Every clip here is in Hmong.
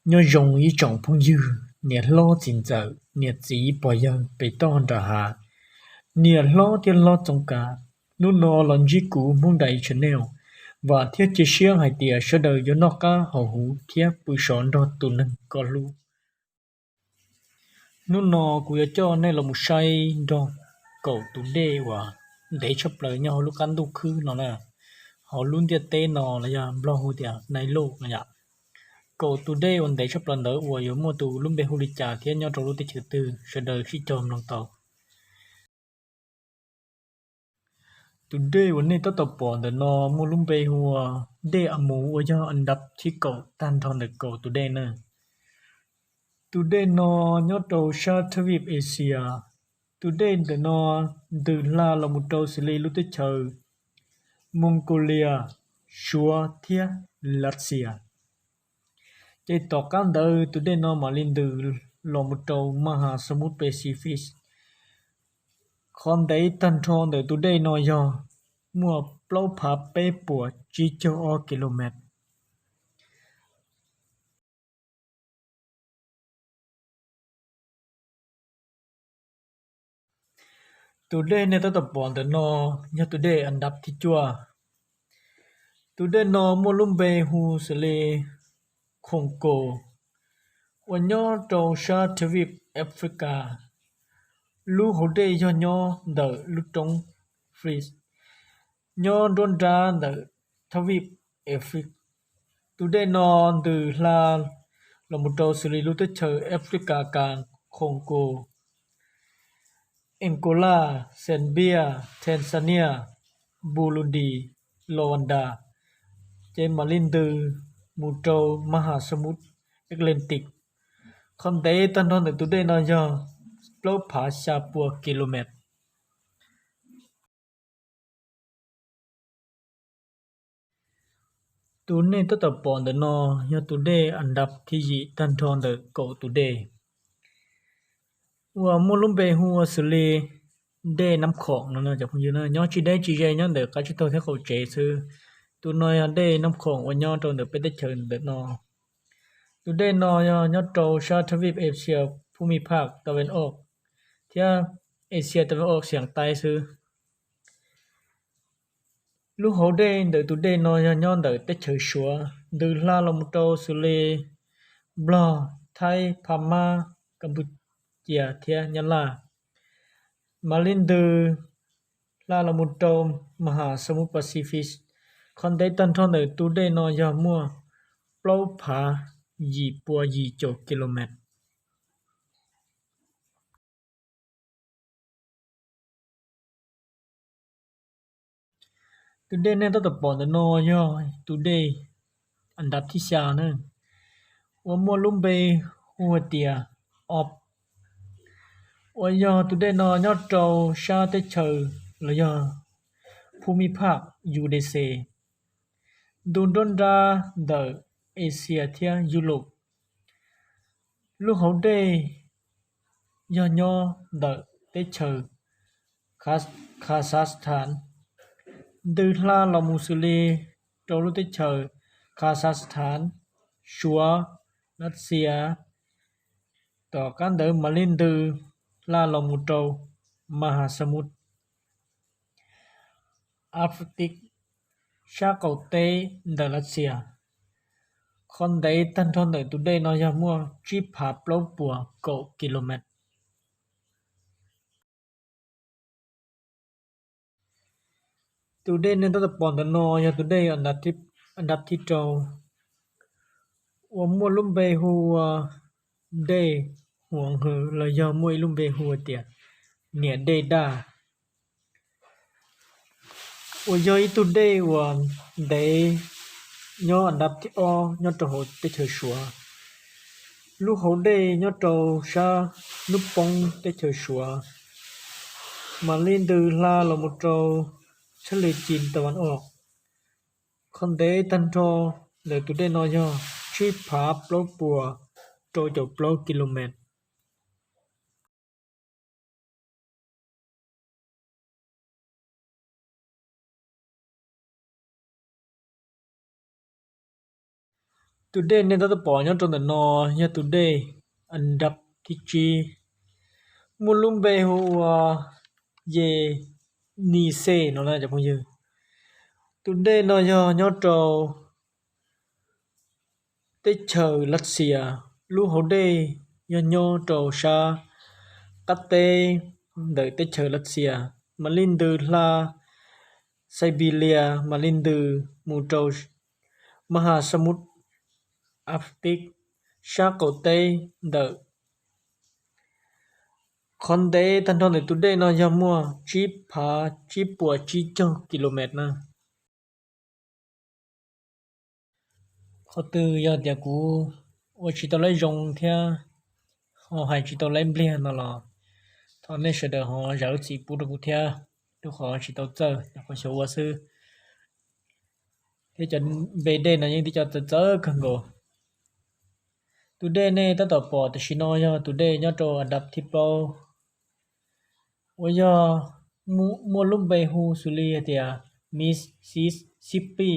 Nyob zoo ib tsoom phooj ywg, niam hlob txiv ntxawm, niam txiv pog yawg pem toj nram hav, niam hlob thiab hlob Txoov Kav. Hnub no los ntsib kuv Hmoob Dais Channel, vam thiab cia siab hais tias sawv daws yuav noj qab haus huv thiab pw sov nrog tus neeg koj hlub. Hnub no kuv yuav coj nej los mus saib nrog kaum tus dej uas ntev tshaj plaws nyob hauv lub qab ntuj khwb no na, hauv lub ntiaj teb no los yog Nplog hu tias Nais Lauj no yom. Kaum tus dej uas ntev tshaj plaws ntawd uas yuav muaj tus lub npe hu li cas thiab nyob rau lub teb chaws twg, sawv daws sib cog mloog tau. Tus dej uas nej tab tom pom ntawm no muaj lub npe hu ua dej A Mus uas yog an dab thib kaum tag nrho ntawm kaum tus dej na. Tus dej no nyob rau sab thab vij Asia. Tus dej ntawm no ntws hla los mus rau xws li lub teb chaws Mongolia, Suav thiab Lav Xias. Ces tom qab ntawd tus dej no mam li ntws los mus rau Maha Samud Pacific. Qhov ntev tag nrho ntawm tus dej no yog muaj plaub phav peb puas tsib caug ob kilomet. Tus dej nej tab tom pom ntawm no yog tus dej an dab thib cuaj. Tus dej no muaj lub npe hu xws li Khoom Kaus, uas nyob rau sab thab vij Africa. Lub hauv dej yog nyob ntawm lub roob Fris, nyob nruab nrab ntawm thab vij Afri. Tus dej no ntws hla los mus rau xws li lub teb chaws Africa Kas, Khoom Kaus, Angola, Zambia, Tanzania, Burundi, Rwanda, ces mam li ntws mus rau Maha Samud Atlantic. Qhov ntev tag nrho ntawm tus dej no yog plaub phav xya puas kilomet. Tus nej tab tom pom ntawm no yog tus dej an dab thib yim tag nrho ntawm kaum tus dej, uas muaj lub npe hu ua xws li dej Nab Khoom no. Cov phooj ywg, nyob tsis deb tsis ze, nyob ntawm qab tsib taug thiab qaum tsev xwb. Tus no yog dej Nab Khoom uas nyob rau ntawm peb teb chaws ntawm no. Tus dej no yog nyob rau sab thab vij Asia Phub Mij Phaj Tawv Vaj Oj thiab Asia Tawv Vaj Oj Xiam Taib xwb. Lub hauv dej ntawm tus dej no yog nyob ntawm teb chaws Suav, ntws hla los mus rau xws li Nplog, Thaib, Phab Mab, Kas Pus Cias thiab Nyab Laj. Mam li ntws hla los mus rau Maha Samud Pacific. Qhov ntev tag nrho ntawm tus dej no yog muaj plaub phav yim puas yim caum kilomet. Tus dej nej tab tom pom ntawm no yog tus dej an dab thib xya na, uas muaj lub npe hu hais tias Ob, uas yog tus dej no nyob rau sab teb chaws los yog Phub Mij Phaj U D C, ntu nruab nrab ntawm Asia thiab Europe. Lub hauv dej yog nyob ntawm teb chaws Kazakhstan, ntws hla los mus xws li rau lub teb chaws Kazakhstan, Suav, Lav Xias, tom qab ntawd mam li ntws hla los mus rau Maha Samud Arctic sab qaum teb ntawm Lav Xias. Qhov ntev tag nrho ntawm tus dej no yog muaj tsib phav plaub puas kaum kilomet. Tus dej nej tab tom pom ntawm no yog tus dej an dab thib rau, uas muaj lub npe hu ua dej Huav Hwm los yog muaj ib lub npe hu tias niam dej Daj, uas yog ib tug dej uas ntev nyob an dab thib ob nyob rau hauv teb chaws Suav. Lub hauv dej nyob rau sab hnub poob teb chaws Suav, mam li ntws hla los mus rau tshab li Chin Tawv Vaj Oj. Qhov ntev tag nrho ntawm tus dej no yog tsib phav plaub puas rau caum plaub kilomet. Tus dej nej tab tom pom nyob rau ntawm no yog tus dej Andab thib tsib, muaj lub npe hu ua Yenisei no na cov phooj ywg. Tus dej no yog nyob rau teb chaws Lav Xias. Lub hauv dej yog nyob rau sab qab teb ntawm teb chaws Lav Xias, mam li ntws hla Siberia, mam li ntws mus rau Maha Samud Arctic sab qaum teb ntawm. Qhov ntev tag nrho ntawm tus dej no yog muaj tsib phav tsib puas tsib caug kilomev na. Qhov twg yog tias kuv ua tsis tau laib zoo thiab ho hais tsis tau laib npliag no los thov nej sawv daws ho zam lub txim pub rau kuv thiab, rau qhov tsis tau txawj, qhov xyov ua xwb. Thiab cov npe dej no yeej tib co txawv txawv kawg nkaus. Tus dej nej tab tom pom tam sim no yog tus dej nyob rau Andab thib plaub, uas yog muaj lub npe hu xws li hais tias Mississippi.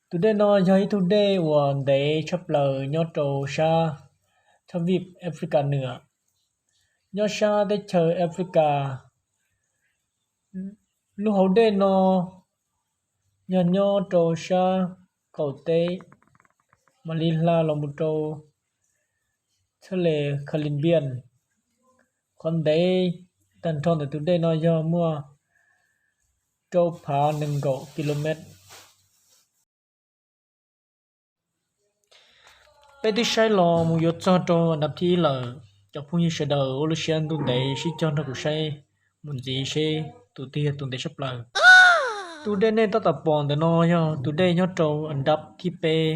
Tus dej no yog ib tug dej uas ntev tshaj plaws nyob rau sab thab vij Africa nws, nyob sab teb chaws Africa. Lub hauv dej no yog nyob rau sab qaum teb, mam li hla los mus rau thaj le Caribbean. Qhov ntev tag nrho ntawm tus dej no yog muaj rau phav nees nkaum kilomev. Peb twb saib los mus yuav txog rau Andab thib ib lawm, cov phooj ywg sawv daws ua lub siab ntuj ntev sib cog nrog kuv saib mus ntxiv seb tus twg yog tus ntev tshaj plaws. Tus dej nej tab tom pom ntawm no yog tus dej nyob rau Andab thib peb.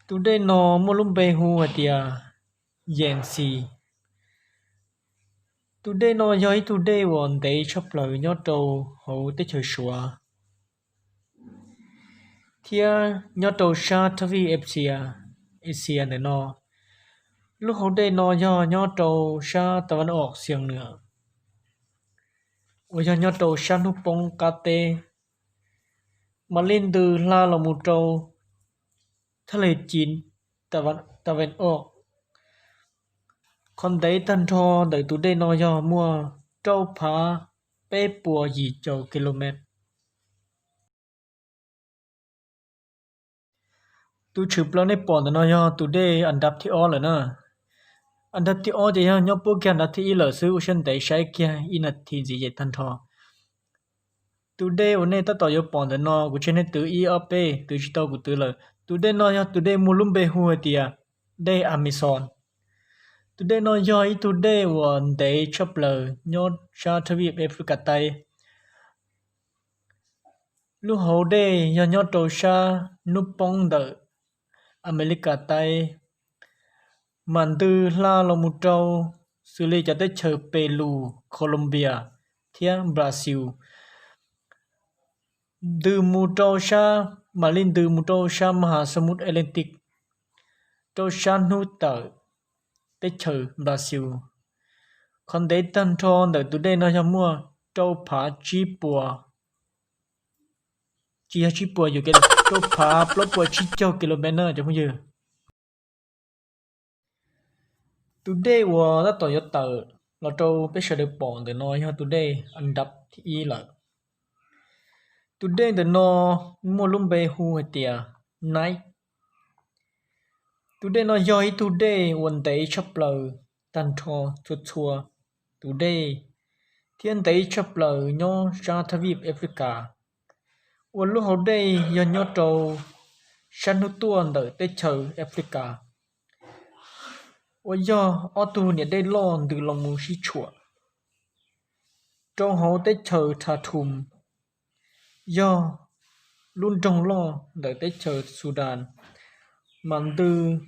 Tus dej no muaj lub npe hu hais tias Yenisei. Tus dej no yog ib tug dej uas ntev tshaj plaws nyob rau hauv teb chaws Suav thiab nyob rau sab thab vij Asia, Asia ntawm no. Lub hauv dej no yog nyob rau sab tav vas os xias nws, uas yog nyob rau sab hnub poob qab teb, mam li ntws hla los mus rau thaj le ci tav vas os. Qhov ntev tag nrho ntawm tus dej no yog muaj rau phav peb puas yim caum kilomev. Tus tshwm plaws nej pom ntawm no yog tus dej Andab thib ob lawm na. Andab thib ob ces yog nyob puab kiag Andab thib ib lawm xwb, ua siab ntev saib kiag ib nas this ntxiv ces tag nrho. Tus dej uas nej tab tom yuav pom ntawm no kuv tseg nej twv ib ob peb, twv tsis tau kuv twv lawm. Tus dej no yog tus dej muaj lub npe hu hais tias dej Amazon. Tus dej no yog ib tug dej uas ntev tshaj plaws nyob sab thab vij Africa taib. Lub hauv dej yog nyob rau sab hnub poob ntawm Amelikas taib, mas ntws hla los mus rau xws li cov teb chaws Peru, Colombia thiab Brazil. Ntws mus rau sab, mam li ntws mus rau sab Maha Samud Atlantic, rau sab hnub tawm teb chaws Brazil. Qhov ntev tag nrho ntawm tus dej no yog muaj rau phav tsib puas, tsis yog tsib puas yus, rau phav plaub puas tsib caug kilomev na cov phooj ywg. Tus dej uas tab tom yuav tawm los rau peb sawv daws pom ntawm no yog tus dej Andab thib ib lawm. Tus dej ntawm no muaj lub npe hu hais tias Nile. Tus dej no yog ib tug dej uas ntev tshaj plaws tag nrho txhua txhua tus dej thiab ntev tshaj plaws nyob sab thab vij Africa, uas lub hauv dej yog nyob rau sab hnub tuaj ntawm teb chaws Africa, uas yog ob tug niam dej loj ntws los mus sib tshuam rau hauv teb chaws Khartoum, yog lub nroog loj ntawm teb chaws Sudan, mas ntws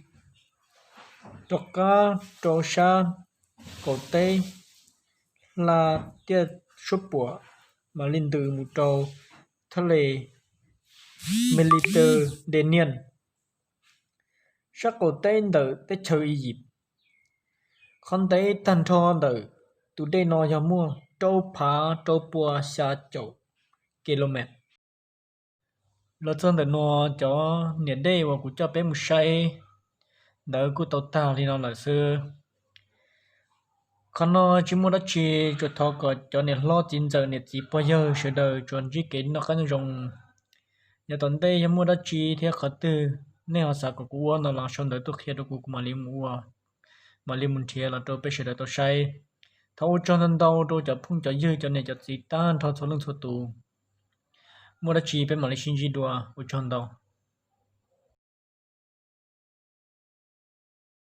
rov qab rau sab qaum teb, hla tiaj suab puam, mam li ntws mus rau thaj le Mediterranean sab qaum teb ntawm teb chaws Iziv. Qhov ntev tag nrho ntawm tus dej no yog muaj rau phav rau puas xya caum kilomev. Los txog ntawm no, cov niam dej uas kuv coj peb mus saib ntawd kuj tau tag li no lawm xwb. Qhov no tsis muaj dab tsi, tsuas thov kom cov niam hlob txiv ntxawm niam txiv pog yawg sawv daws tsuas ntsib kev noj qab nyob zoo. Yav tom ntej yog muaj dab tsi thiab qhov twg nej ho xav kom kuv ua no los sau ntawv tuaj qhia rau kuv, kuv mam li mus ua, mam li mus nrhiav los rau peb sawv daws tau saib. Thov ua tsaug ntau ntau rau cov phooj cov ywg, cov niam cov txiv tag nrho txhua leej txhua tus. Muaj dab tsi peb mam li sib ntsib dua, ua tsaug ntau.